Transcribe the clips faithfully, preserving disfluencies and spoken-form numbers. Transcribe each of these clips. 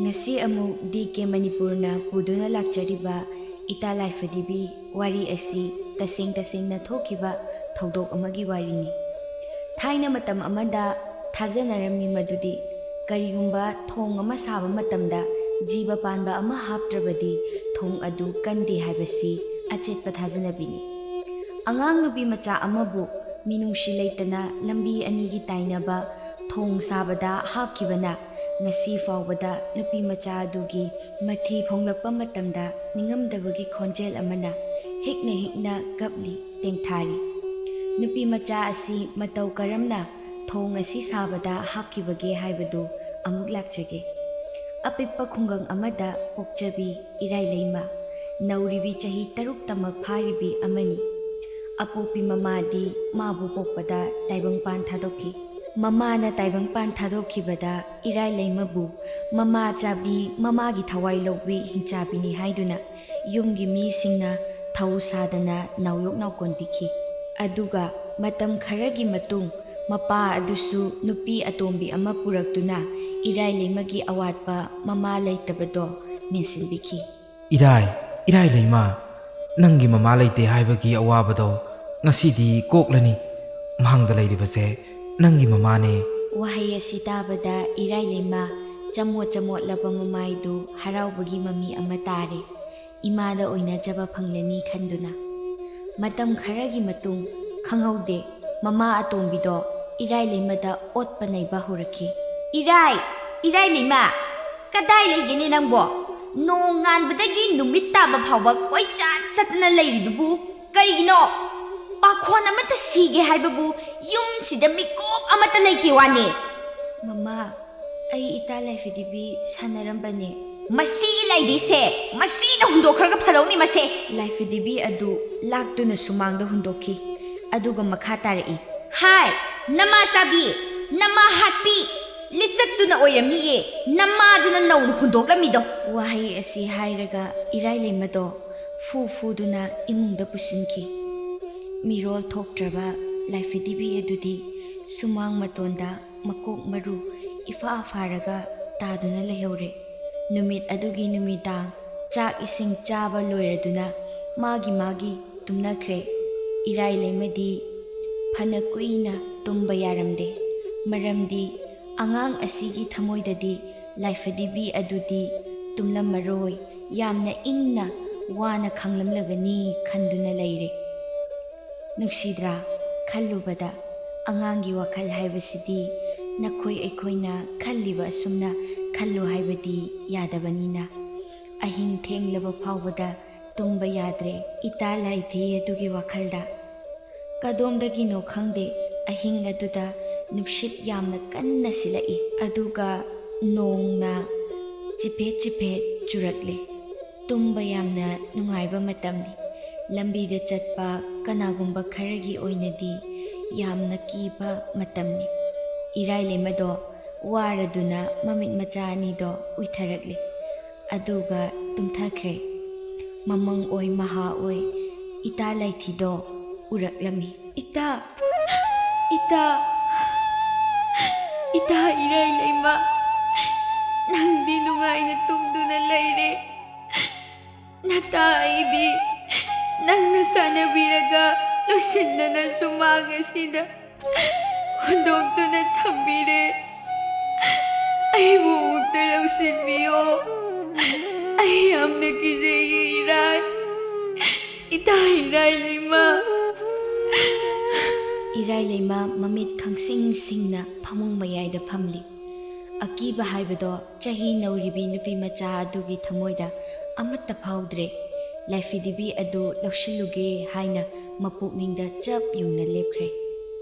ꯉꯁꯤ ꯑꯃꯨꯛ D K ꯃꯅꯤꯄꯨꯔꯅ ꯄꯨꯗꯨꯅ ꯂꯥꯛꯆꯔꯤꯕ ꯏꯇꯥ ꯂꯥꯏꯐꯗꯤꯕꯤ ꯋꯥꯔꯤ ꯑꯁꯤ ꯇꯁꯦꯡ ꯇꯁꯦꯡꯅ ꯊꯣꯛꯈꯤꯕ ꯊꯧꯗꯣꯛ ꯑꯃꯒꯤ ꯋꯥꯔꯤꯅꯤ꯫ ꯊꯥꯏꯅ ꯃꯇꯝ ꯑꯃꯗ ꯊꯥꯖꯅꯔꯝꯃꯤ ꯃꯗꯨꯗꯤ ꯀꯔꯤꯒꯨꯝꯕ ꯊꯣꯡ ꯑꯃ ꯁꯥꯕ ꯃꯇꯝꯗ ꯖꯤꯕ ꯄꯥꯟꯕ ꯑꯃ ꯍꯥꯞꯇ꯭ꯔꯕꯗꯤ ꯊꯣꯡ ꯑꯗꯨ ꯀꯟꯗꯦ ꯍꯥꯏꯕꯁꯤ ꯑꯆꯦꯠꯄ ꯊꯥꯖꯅꯕꯤꯅꯤ꯫ ꯑꯉꯥꯡ ꯅꯨꯄꯤ ꯃꯆꯥ ꯑꯃꯕꯨ ꯃꯤꯅꯨꯡꯁꯤ ꯂꯩꯇꯅ ꯂꯝꯕꯤ ꯑꯅꯤꯒꯤ ꯇꯥꯏꯅꯕ ꯊꯣꯡ ꯁꯥꯕꯗ ꯍꯥꯞꯈꯤꯕꯅ ꯉꯁꯤ ꯐꯥꯎꯕꯗ ꯅꯨꯄꯤ ꯃꯆꯥ ꯑꯗꯨꯒꯤ ꯃꯊꯤ ꯐꯣꯡꯂꯛꯄ ꯃꯇꯝꯗ ꯅꯤꯡꯉꯝꯗꯕꯒꯤ ꯈꯣꯟꯖꯦꯜ ꯑꯃꯅ ꯍꯤꯛꯅ ꯍꯤꯛꯅ ꯀꯞꯂꯤ, ꯇꯦꯡꯊꯥꯔꯤ꯫ ꯅꯨꯄꯤ ꯃꯆꯥ ꯑꯁꯤ ꯃꯇꯧ ꯀꯔꯝꯅ ꯊꯣꯡ ꯑꯁꯤ ꯁꯥꯕꯗ ꯍꯥꯞꯈꯤꯕꯒꯦ ꯍꯥꯏꯕꯗꯨ ꯑꯃꯨꯛ ꯂꯥꯛꯆꯒꯦ꯫ ꯑꯄꯤꯛꯄ ꯈꯨꯡꯒꯪ ꯑꯃꯗ ꯄꯣꯛꯆꯕꯤ ꯏꯔꯥꯏ ꯂꯩꯃ, ꯅꯧꯔꯤꯕꯤ ꯆꯍꯤ ꯇꯔꯨꯛꯇꯃꯛ ꯐꯥꯔꯤꯕꯤ ꯑꯃꯅꯤ꯫ ꯑꯄꯣꯛꯄꯤ ꯃꯃꯥꯗꯤ ꯃꯥꯕꯨ ꯄꯣꯛꯄꯗ ꯇꯥꯏꯕꯪꯄꯥꯟ ꯊꯥꯗꯣꯛꯈꯤ꯫ ꯃꯃꯥꯅ ꯇꯥꯏꯕꯪꯄꯥꯟ ꯊꯥꯗꯣꯛꯈꯤꯕꯗ ꯏꯔꯥꯏ ꯂꯩꯃꯕꯨ ꯃꯃꯥ ꯆꯥꯕꯤ, ꯃꯃꯥꯒꯤ ꯊꯋꯥꯏ ꯂꯧꯕꯤ ꯍꯤꯡꯆꯥꯕꯤꯅꯤ ꯍꯥꯏꯗꯨꯅ ꯌꯨꯝꯒꯤ ꯃꯤꯁꯤꯡꯅ ꯊꯧ ꯁꯥꯗꯅ ꯅꯥꯎꯌꯣꯛ ꯅꯥꯎꯀꯣꯟꯕꯤꯈꯤ꯫ ꯑꯗꯨꯒ ꯃꯇꯝ ꯈꯔꯒꯤ ꯃꯇꯨꯡ ꯃꯄꯥ ꯑꯗꯨꯁꯨ ꯅꯨꯄꯤ ꯑꯇꯣꯝꯕꯤ ꯑꯃ ꯄꯨꯔꯛꯇꯨꯅ ꯏꯔꯥꯏ ꯂꯩꯃꯒꯤ ꯑꯋꯥꯠꯄ ꯃꯃꯥ ꯂꯩꯇꯕꯗꯣ ꯃꯦꯟꯁꯤꯟꯕꯤꯈꯤ꯫ "ꯏꯔꯥꯏ, ꯏꯔꯥꯏ ꯂꯩꯃ, ꯅꯪꯒꯤ ꯃꯃꯥ ꯂꯩꯇꯦ ꯍꯥꯏꯕꯒꯤ ꯑꯋꯥꯕꯗꯣ ꯉꯁꯤꯗꯤ ꯀꯣꯛꯂꯅꯤ꯫ ꯃꯥꯡꯗ ꯂꯩꯔꯤꯕꯁꯦ ꯅꯪꯒꯤ ꯃꯃꯥꯅꯦ"꯫ ꯋꯥꯍꯩ ꯑꯁꯤ ꯇꯥꯕꯗ ꯏꯔꯥꯏ ꯂꯩꯃ ꯆꯃꯣꯠ ꯆꯃꯣꯠꯂꯕ ꯃꯃꯥꯏꯗꯨ ꯍꯔꯥꯎꯕꯒꯤ ꯃꯃꯤ ꯑꯃ ꯇꯥꯔꯦ꯫ ꯏꯃꯥꯗ ꯑꯣꯏꯅꯖꯕ ꯐꯪꯂꯅꯤ ꯈꯟꯗꯨꯅ꯫ ꯃꯇꯝ ꯈꯔꯒꯤ ꯃꯇꯨꯡ ꯈꯪꯍꯧꯗꯦ, ꯃꯃꯥ ꯑꯇꯣꯝꯕꯤꯗꯣ ꯏꯔꯥꯏ ꯂꯩꯃꯗ ꯑꯣꯠꯄ ꯅꯩꯕ ꯍꯧꯔꯛꯈꯤ꯫ "ꯏꯔꯥꯏ, ꯏꯔꯥꯏ ꯂꯩꯃ, ꯀꯗꯥꯏ ꯂꯩꯒꯦꯅꯦ ꯅꯪꯕꯣ? ꯅꯣꯡ ꯉꯥꯟꯕꯗꯒꯤ ꯅꯨꯃꯤꯠ ꯇꯥꯕ ꯐꯥꯎꯕ ꯀꯣꯏꯆꯠ ꯆꯠꯇꯅ ꯂꯩꯔꯤꯗꯨꯕꯨ ꯀꯔꯤꯒꯤꯅꯣ? ꯄꯥꯈꯣꯟ ꯑꯃꯠꯇ ꯁꯤꯒꯦ ꯍꯥꯏꯕꯕꯨ ꯌꯨꯝꯁꯤꯗ ꯃꯤꯀꯨꯞ ꯑꯃꯠꯇ ꯂꯩꯇꯦ ꯋꯥꯅꯦ"꯫ "ꯃꯃꯥ, ꯑꯩ ꯏꯇꯥ ꯂꯥꯏꯐꯗꯤꯕꯤ ꯁꯥꯟꯅꯔꯝꯕꯅꯦ"꯫ "ꯃꯁꯤꯒꯤ ꯂꯩꯗꯤꯁꯦ ꯃꯁꯤꯅ ꯍꯨꯟꯗꯣꯛꯈ꯭ꯔꯒ ꯐꯗꯧꯅꯤ ꯃꯁꯦ"꯫ ꯂꯥꯏꯐꯗꯤꯕꯤ ꯑꯗꯨ ꯂꯥꯛꯇꯨꯅ ꯁꯨꯃꯥꯡꯗ ꯍꯨꯟꯗꯣꯛꯈꯤ꯫ ꯑꯗꯨꯒ ꯃꯈꯥ ꯇꯥꯔꯛꯏ꯫ "ꯍꯥꯏ, ꯅꯃꯥ ꯆꯥꯕꯤ, ꯅꯃꯥ ꯍꯥꯠꯄꯤ, ꯂꯤꯆꯠꯇꯨꯅ ꯑꯣꯏꯔꯝꯅꯤꯌꯦ ꯅꯃꯥꯗꯨꯅ ꯅꯧꯅ ꯍꯨꯟꯗꯣꯛꯂꯝꯃꯤꯗꯣ"꯫ ꯋꯥꯍꯩ ꯑꯁꯤ ꯍꯥꯏꯔꯒ ꯏꯔꯥꯏ ꯂꯩꯃꯗꯣ ꯐꯨ ꯐꯨꯗꯨꯅ ꯏꯃꯨꯡꯗ ꯄꯨꯁꯤꯟꯈꯤ꯫ ꯃꯤꯔꯣꯜ ꯊꯣꯛꯇ꯭ꯔꯕ ꯂꯥꯏꯐꯗꯤꯕꯤ ꯑꯗꯨꯗꯤ ꯁꯨꯃꯥꯡ ꯃꯇꯣꯟꯗ ꯃꯀꯣꯛ ꯃꯔꯨ ꯏꯐꯥ ꯐꯥꯔꯒ ꯇꯥꯗꯨꯅ ꯂꯩꯍꯧꯔꯦ꯫ ꯅꯨꯃꯤꯠ ꯑꯗꯨꯒꯤ ꯅꯨꯃꯤꯗꯥꯡ ꯆꯥꯛ ꯏꯁꯤꯡ ꯆꯥꯕ ꯂꯣꯏꯔꯗꯨꯅ ꯃꯥꯒꯤ ꯃꯥꯒꯤ ꯇꯨꯝꯅꯈ꯭ꯔꯦ꯫ ꯏꯔꯥꯏ ꯂꯩꯃꯗꯤ ꯐꯅ ꯀꯨꯏꯅ ꯇꯨꯝꯕ ꯌꯥꯔꯝꯗꯦ꯫ ꯃꯔꯝꯗꯤ ꯑꯉꯥꯡ ꯑꯁꯤꯒꯤ ꯊꯃꯣꯏꯗꯗꯤ ꯂꯥꯏꯐꯗꯤꯕꯤ ꯑꯗꯨꯗꯤ ꯇꯨꯝꯂꯝꯃꯔꯣꯏ, ꯌꯥꯝꯅ ꯏꯪꯅ ꯋꯥꯅ ꯈꯥꯡꯂꯝꯂꯒꯅꯤ ꯈꯟꯗꯨꯅ ꯂꯩꯔꯦ꯫ ꯅꯨꯡꯁꯤꯗ꯭ꯔꯥ? ꯈꯜꯂꯨꯕꯗ ꯑꯉꯥꯡꯒꯤ ꯋꯥꯈꯜ ꯍꯥꯏꯕꯁꯤꯗꯤ ꯅꯈꯣꯏ ꯑꯩꯈꯣꯏꯅ ꯈꯜꯂꯤꯕ ꯑꯁꯨꯝꯅ ꯈꯜꯂꯨ ꯍꯥꯏꯕꯗꯤ ꯌꯥꯗꯕꯅꯤꯅ꯫ ꯑꯍꯤꯡ ꯊꯦꯡꯂꯕ ꯐꯥꯎꯕꯗ ꯇꯨꯝꯕ ꯌꯥꯗ꯭ꯔꯦ ꯏꯇꯥ ꯂꯥꯏꯊꯤ ꯑꯗꯨꯒꯤ ꯋꯥꯈꯜꯗ꯫ ꯀꯗꯣꯝꯗꯒꯤꯅꯣ ꯈꯪꯗꯦ, ꯑꯍꯤꯡ ꯑꯗꯨꯗ ꯅꯨꯡꯁꯤꯠ ꯌꯥꯝꯅ ꯀꯟꯅ ꯁꯤꯜꯂꯛꯏ, ꯑꯗꯨꯒ ꯅꯣꯡꯅ ꯆꯤꯐꯦꯠ ꯆꯤꯐꯦꯠ ꯆꯨꯔꯛꯂꯤ꯫ ꯇꯨꯝꯕ ꯌꯥꯝꯅ ꯅꯨꯡꯉꯥꯏꯕ ꯃꯇꯝꯅꯤ꯫ ꯂꯝꯕꯤꯗ ꯆꯠꯄ ꯀꯅꯥꯒꯨꯝꯕ ꯈꯔꯒꯤ ꯑꯣꯏꯅꯗꯤ ꯌꯥꯝꯅ ꯀꯤꯕ ꯃꯇꯝꯅꯤ꯫ ꯏꯔꯥꯏ ꯂꯩꯃꯗꯣ ꯋꯥꯔꯗꯨꯅ ꯃꯃꯤꯠ ꯃꯆꯥ ꯑꯅꯤꯗꯣ ꯎꯏꯊꯔꯛꯂꯤ꯫ ꯑꯗꯨꯒ ꯇꯨꯝꯊꯈ꯭ꯔꯦ꯫ ꯃꯃꯪ ꯑꯣꯏ ꯃꯍꯥ ꯑꯣꯏ ꯏꯇꯥ ꯂꯥꯏꯊꯤꯗꯣ ꯎꯔꯛꯂꯝꯃꯤ꯫ "ꯏꯇꯥ! ꯏꯇꯥ! ꯏꯇꯥ ꯏꯔꯥꯏ ꯂꯩꯃ! ꯅꯪꯗꯤ ꯅꯨꯡꯉꯥꯏꯅ ꯇꯨꯝꯗꯨꯅ ꯂꯩꯔꯦ꯫ ꯅꯇꯥ ꯑꯩꯗꯤ ꯅꯪꯅ ꯁꯥꯟꯅꯕꯤꯔꯒ ꯂꯣꯏꯁꯤꯟꯗꯅ ꯁꯨꯃꯥꯡ ꯑꯁꯤꯗ ꯍꯨꯟꯗꯣꯛꯇꯨꯅ ꯊꯝꯕꯤꯔꯦ꯫ ꯑꯩꯕꯨ ꯑꯃꯨꯛꯇ ꯂꯧꯁꯤꯟꯕꯤꯌꯣ꯫ ꯑꯩ ꯌꯥꯝꯅ ꯀꯤꯖꯩꯌꯦ ꯏꯔꯥꯏ꯫ ꯏꯇꯥ ꯏꯔꯥꯏ ꯂꯩꯃ!" ꯏꯔꯥꯏ ꯂꯩꯃ ꯃꯃꯤꯠ ꯈꯪꯁꯤꯡ ꯁꯤꯡꯅ ꯐꯃꯨꯡ ꯃꯌꯥꯏꯗ ꯐꯝꯂꯤ꯫ ꯑꯀꯤꯕ ꯍꯥꯏꯕꯗꯣ ꯆꯍꯤ ꯅꯧꯔꯤꯕꯤ ꯅꯨꯄꯤ ꯃꯆꯥ ꯑꯗꯨꯒꯤ ꯊꯃꯣꯏꯗ ꯑꯃꯠꯇ ꯐꯥꯎꯗ꯭ꯔꯦ꯫ ꯂꯥꯏꯐꯤꯗꯤꯕꯤ ꯑꯗꯨ ꯂꯧꯁꯤꯜꯂꯨꯒꯦ ꯍꯥꯏꯅ ꯃꯄꯨꯛꯅꯤꯡꯗ ꯆꯞ ꯌꯨꯡꯅ ꯂꯦꯞꯈ꯭ꯔꯦ꯫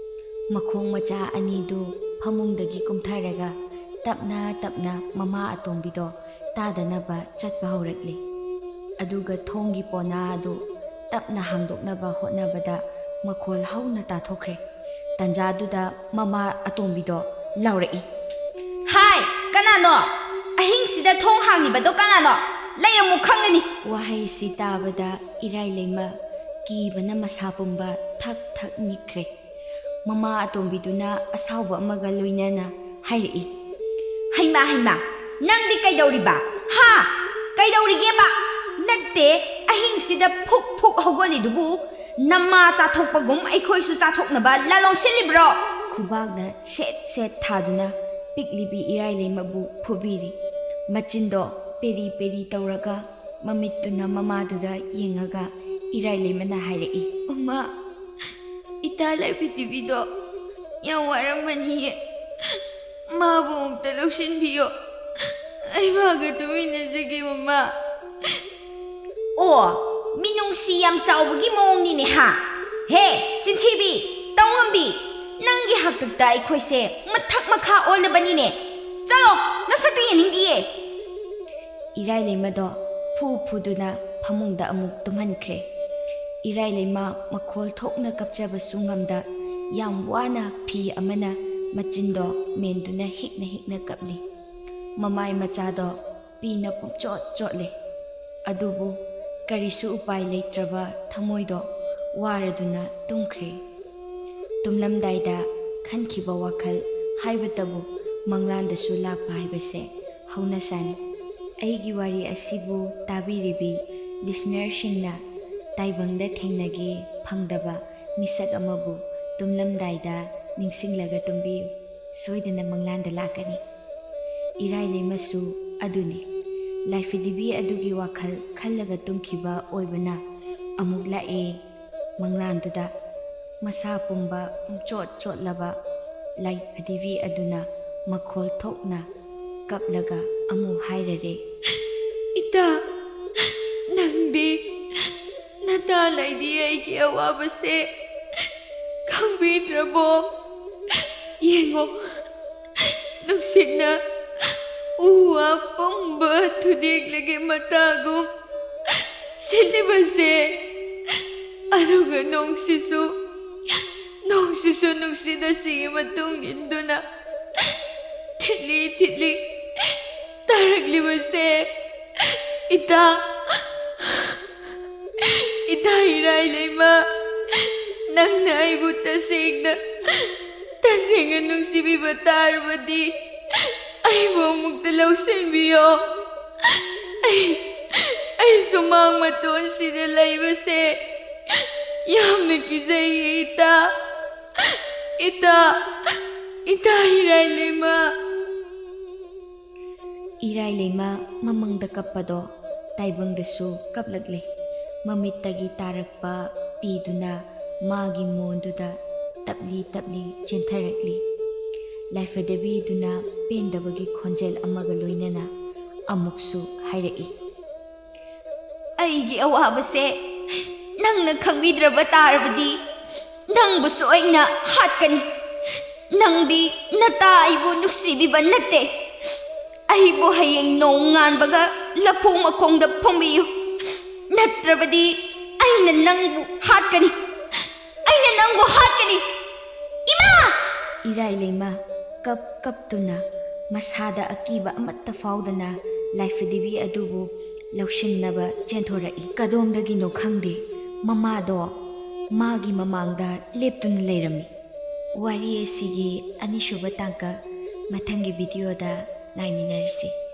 ꯃꯈꯣꯡ ꯃꯆꯥ ꯑꯅꯤꯗꯨ ꯐꯃꯨꯡꯗꯒꯤ ꯀꯨꯝꯊꯔꯒ ꯇꯞꯅ ꯇꯞꯅ ꯃꯃꯥ ꯑꯇꯣꯝꯕꯤꯗꯣ ꯇꯥꯗꯅꯕ ꯆꯠꯄ ꯍꯧꯔꯛꯂꯤ꯫ ꯑꯗꯨꯒ ꯊꯣꯡꯒꯤ ꯄꯣꯅꯥ ꯑꯗꯨ ꯇꯞꯅ ꯍꯥꯡꯗꯣꯛꯅꯕ ꯍꯣꯠꯅꯕꯗ ꯃꯈꯣꯜ ꯍꯧꯅ ꯇꯥꯊꯣꯛꯈ꯭ꯔꯦ꯫ ꯇꯟꯖꯥꯗꯨꯗ ꯃꯃꯥ ꯑꯇꯣꯝꯕꯤꯗꯣ ꯂꯥꯎꯔꯛꯏ꯫ "ꯍꯥꯏ, ꯀꯅꯥꯅꯣ? ꯑꯍꯤꯡꯁꯤꯗ ꯊꯣꯡ ꯍꯥꯡꯂꯤꯕꯗꯣ ꯀꯅꯥꯅꯣ? ꯂꯩꯔꯝꯃꯨ ꯈꯪꯒꯅꯤ!" ꯋꯥꯍꯩꯁꯤ ꯇꯥꯕꯗ ꯏꯔꯥꯏ ꯂꯩꯃ ꯀꯤꯕꯅ ꯃꯁꯥ ꯄꯨꯝꯕ ꯊꯛ ꯊꯛ ꯅꯤꯛꯈ꯭ꯔꯦ꯫ ꯃꯃꯥ ꯑꯇꯣꯝꯕꯤꯗꯨꯅ ꯑꯁꯥꯎꯕ ꯑꯃꯒ ꯂꯣꯏꯅꯅ ꯍꯥꯏꯔꯛꯏ꯫ "ꯍꯩꯃꯥ, ꯍꯩꯃꯥ, ꯅꯪꯗꯤ ꯀꯩꯗꯧꯔꯤꯕ? ꯍꯥ? ꯀꯩꯗꯧꯔꯤꯒꯦꯕ? ꯅꯠꯇꯦ, ꯑꯍꯤꯡꯁꯤꯗ ꯐꯨꯛ ꯐꯨꯛ ꯍꯧꯒꯠꯂꯤꯗꯨꯕꯨ ꯅꯃꯥ ꯆꯥꯊꯣꯛꯄꯒꯨꯝ ꯑꯩꯈꯣꯏꯁꯨ ꯆꯥꯊꯣꯛꯅꯕ ꯂꯥꯂꯣꯡ ꯁꯤꯜꯂꯤꯕ꯭ꯔꯣ? ꯈꯨꯕꯥꯛꯅ ꯁꯦꯠ ꯁꯦꯠ ꯊꯥꯗꯨꯅ ꯄꯤꯛꯂꯤꯕꯤ ꯏꯔꯥꯏ ꯂꯩꯃꯕꯨ ꯐꯨꯕꯤꯔꯤ꯫ ꯃꯆꯤꯟꯗꯣ ꯄꯦꯔꯤ ꯄꯦꯔꯤ ꯇꯧꯔꯒ ꯃꯃꯤꯠꯇꯨꯅ ꯃꯃꯥꯗꯨꯗ ꯌꯦꯡꯉꯒ ꯏꯔꯥꯏ ꯂꯩꯃꯅ ꯍꯥꯏꯔꯛꯏ, "ꯃꯃꯥ, ꯏꯇꯥ ꯂꯥꯏ ꯄ꯭ꯔꯤꯊꯤꯕꯤꯗꯣ ꯌꯥꯝ ꯋꯥꯔꯝꯃꯅꯤꯌꯦ꯫ ꯃꯥꯕꯨ ꯑꯃꯨꯛꯇ ꯂꯧꯁꯤꯟꯕꯤꯌꯣ꯫ ꯑꯩ ꯃꯥꯒ ꯇꯨꯃꯤꯟꯅꯖꯒꯦ, ꯃꯃꯥ꯫" ꯑꯣ, ꯃꯤꯅꯨꯡꯁꯤ ꯌꯥꯝ ꯆꯥꯎꯕꯒꯤ ꯃꯑꯣꯡꯅꯤꯅꯦ ꯍꯥ? ꯍꯦ, ꯆꯤꯟꯊꯤꯕꯤ, ꯇꯧꯉꯝꯕꯤ, ꯅꯪꯒꯤ ꯍꯥꯛꯇꯛꯇ ꯑꯩꯈꯣꯏꯁꯦ ꯃꯊꯛ ꯃꯈꯥ ꯑꯣꯜꯂꯕꯅꯤꯅꯦ꯫ ꯆꯠꯂꯣ, ꯅꯁꯛꯇꯨ ꯌꯦꯡꯅꯤꯡꯗꯤꯌꯦ꯫ ꯏꯔꯥꯏ ꯂꯩꯃꯗꯣ ꯐꯨ ꯐꯨꯗꯨꯅ ꯐꯃꯨꯡꯗ ꯑꯃꯨꯛ ꯇꯨꯝꯍꯟꯈ꯭ꯔꯦ꯫ ꯏꯔꯥꯏ ꯂꯩꯃ ꯃꯈꯣꯜ ꯊꯣꯛꯅ ꯀꯞꯆꯕꯁꯨ ꯉꯝꯗ ꯌꯥꯝ ꯋꯥꯅ ꯐꯤ ꯑꯃꯅ ꯃꯆꯤꯟꯗꯣ ꯃꯦꯟꯗꯨꯅ ꯍꯤꯛꯅ ꯍꯤꯛꯅ ꯀꯞꯂꯤ꯫ ꯃꯃꯥꯏ ꯃꯆꯥꯗꯣ ꯄꯤꯅ ꯄꯨꯝꯆꯣꯠ ꯆꯣꯠꯂꯦ꯫ ꯑꯗꯨꯕꯨ ꯀꯔꯤꯁꯨ ꯎꯄꯥꯏ ꯂꯩꯇ꯭ꯔꯕ ꯊꯃꯣꯏꯗꯣ ꯋꯥꯔꯗꯨꯅ ꯇꯨꯝꯈ꯭ꯔꯦ꯫ ꯇꯨꯝꯂꯝꯗꯥꯏꯗ ꯈꯟꯈꯤꯕ ꯋꯥꯈꯜ ꯍꯥꯏꯕꯇꯕꯨ ꯃꯪꯂꯥꯟꯗꯁꯨ ꯂꯥꯛꯄ ꯍꯥꯏꯕꯁꯦ ꯍꯧꯅꯁꯥꯅꯤ꯫ ꯑꯩꯒꯤ ꯋꯥꯔꯤ ꯑꯁꯤꯕꯨ ꯇꯥꯕꯤꯔꯤꯕꯤ ꯂꯤꯁꯅꯔꯁꯤꯡꯅ ꯇꯥꯏꯕꯪꯗ ꯊꯦꯡꯅꯒꯦ ꯐꯪꯗꯕ ꯃꯤꯁꯛ ꯑꯃꯕꯨ ꯇꯨꯝꯂꯝꯗꯥꯏꯗ ꯅꯤꯡꯁꯤꯡꯂꯒ ꯇꯨꯝꯕꯤꯌꯨ꯫ ꯁꯣꯏꯗꯅ ꯃꯪꯂꯥꯟꯗ ꯂꯥꯛꯀꯅꯤ꯫ ꯏꯔꯥꯏ ꯂꯩꯃꯁꯨ ꯑꯗꯨꯅꯤ꯫ ꯂꯥꯏꯐꯤꯗꯤꯕꯤ ꯑꯗꯨꯒꯤ ꯋꯥꯈꯜ ꯈꯜꯂꯒ ꯇꯨꯝꯈꯤꯕ ꯑꯣꯏꯕꯅ ꯑꯃꯨꯛ ꯂꯥꯛꯑꯦ ꯃꯪꯂꯥꯟꯗꯨꯗ꯫ ꯃꯁꯥ ꯄꯨꯝꯕ ꯄꯨꯝꯆꯣꯠ ꯆꯣꯠꯂꯕ ꯂꯥꯏꯐꯤꯗꯤꯕꯤ ꯑꯗꯨꯅ ꯃꯈꯣꯜ ꯊꯣꯛꯅ ꯀꯞꯂꯒ ꯑꯃꯨꯛ ꯍꯥꯏꯔꯔꯦ, "ꯏꯇꯥ, ꯅꯪꯗꯤ ꯅꯇꯥ ꯂꯩꯗꯤ ꯑꯩꯒꯤ ꯑꯋꯥꯕꯁꯦ ꯈꯪꯕꯤꯗ꯭ꯔꯕꯣ? ꯌꯦꯡꯉꯣ, ꯅꯨꯡꯁꯤꯠꯅ ꯎ ꯋꯥ ꯄꯨꯝꯕ ꯊꯨꯗꯦꯛꯂꯒꯦ ꯃꯇꯥꯒꯨꯝ ꯁꯤꯠꯂꯤꯕꯁꯦ, ꯑꯗꯨꯒ ꯅꯣꯡꯁꯤꯁꯨ, ꯅꯣꯡꯁꯤꯁꯨ ꯅꯨꯡꯁꯤꯠ ꯑꯁꯤꯒꯤ ꯃꯇꯨꯡ ꯏꯟꯗꯨꯅ ꯊꯤꯠꯂꯤ ꯊꯤꯠꯂꯤ ꯇꯥꯔꯛꯂꯤꯕꯁꯦ, ꯏꯇꯥ, ꯏꯇꯥ ꯏꯔꯥꯏ ꯂꯩꯃ, ꯅꯪꯅ ꯑꯩꯕꯨ ꯇꯁꯦꯡꯅ, ꯇꯁꯦꯡꯅ ꯅꯨꯡꯁꯤꯕꯤꯕ ꯇꯥꯔꯕꯗꯤ ꯑꯩꯕꯨ ꯑꯃꯨꯛꯇ ꯂꯧꯁꯤꯟꯕꯤꯌꯣ꯫ ꯑꯩ ꯁꯨꯃꯥꯡ ꯃꯇꯣꯟꯁꯤꯗ ꯂꯩꯕꯁꯦ ꯌꯥꯝꯅ ꯀꯤꯖꯩꯌꯦ, ꯏꯇꯥ꯫ ꯏꯇꯥ, ꯏꯇꯥ ꯏꯔꯥꯏ ꯂꯩꯃ꯫ ꯏꯔꯥꯏ ꯂꯩꯃ ꯃꯃꯪꯗ ꯀꯞꯄꯗꯣ ꯇꯥꯏꯕꯪꯗꯁꯨ ꯀꯞꯂꯛꯂꯦ꯫ ꯃꯃꯤꯠꯇꯒꯤ ꯇꯥꯔꯛꯄ ꯄꯤꯗꯨꯅ ꯃꯥꯒꯤ ꯃꯣꯟꯗꯨꯗ ꯇꯞꯂꯤ ꯇꯞꯂꯤ ꯆꯦꯟꯊꯔꯛꯂꯤ꯫ ꯂꯥꯏꯐꯗꯦꯕꯤꯗꯨꯅ ꯄꯦꯟꯗꯕꯒꯤ ꯈꯣꯟꯖꯦꯜ ꯑꯃꯒ ꯂꯣꯏꯅꯅ ꯑꯃꯨꯛꯁꯨ ꯍꯥꯏꯔꯛꯏ, "ꯑꯩꯒꯤ ꯑꯋꯥꯕꯁꯦ ꯅꯪꯅ ꯈꯪꯕꯤꯗ꯭ꯔꯕ ꯇꯥꯔꯕꯗꯤ ꯅꯪꯕꯨꯁꯨ ꯑꯩꯅ ꯍꯥꯠꯀꯅꯤ꯫ ꯅꯪꯗꯤ ꯅꯇꯥ ꯑꯩꯕꯨ ꯅꯨꯡꯁꯤꯕꯤꯕ ꯅꯠꯇꯦ꯫ ꯑꯩꯕꯨ ꯍꯌꯦꯡ ꯅꯣꯡ ꯉꯥꯟꯕꯒ ꯂꯐꯨ ꯃꯈꯣꯡꯗ ꯐꯨꯝꯕꯤꯌꯨ, ꯅꯠꯇ꯭ꯔꯕꯗꯤ ꯑꯩꯅ ꯅꯪꯕꯨ ꯍꯥꯠꯀꯅꯤ꯫ ꯑꯩꯅ ꯅꯪꯕꯨ ꯍꯥꯠꯀꯅꯤ꯫ ꯏꯃꯥ!" ꯏꯔꯥꯏ ꯂꯩꯃ ꯀꯞ ꯀꯞꯇꯨꯅ ꯃꯁꯥꯗ ꯑꯀꯤꯕ ꯑꯃꯠꯇ ꯐꯥꯎꯗꯅ ꯂꯥꯏꯐꯗꯦꯕꯤ ꯑꯗꯨꯕꯨ ꯂꯧꯁꯤꯟꯅꯕ ꯆꯦꯟꯊꯣꯔꯛꯏ꯫ ꯀꯗꯣꯝꯗꯒꯤꯅꯣ ꯈꯪꯗꯦ, ꯃꯃꯥꯗꯣ ꯃꯥꯒꯤ ꯃꯃꯥꯡꯗ ꯂꯦꯞꯇꯨꯅ ꯂꯩꯔꯝꯃꯤ꯫ ꯋꯥꯔꯤ ꯑꯁꯤꯒꯤ ꯑꯅꯤꯁꯨꯕ ꯇꯥꯡꯀꯛ ꯃꯊꯪꯒꯤ ꯚꯤꯗꯤꯑꯣꯗ ꯉꯥꯏꯃꯤꯟꯅꯔꯁꯤ꯫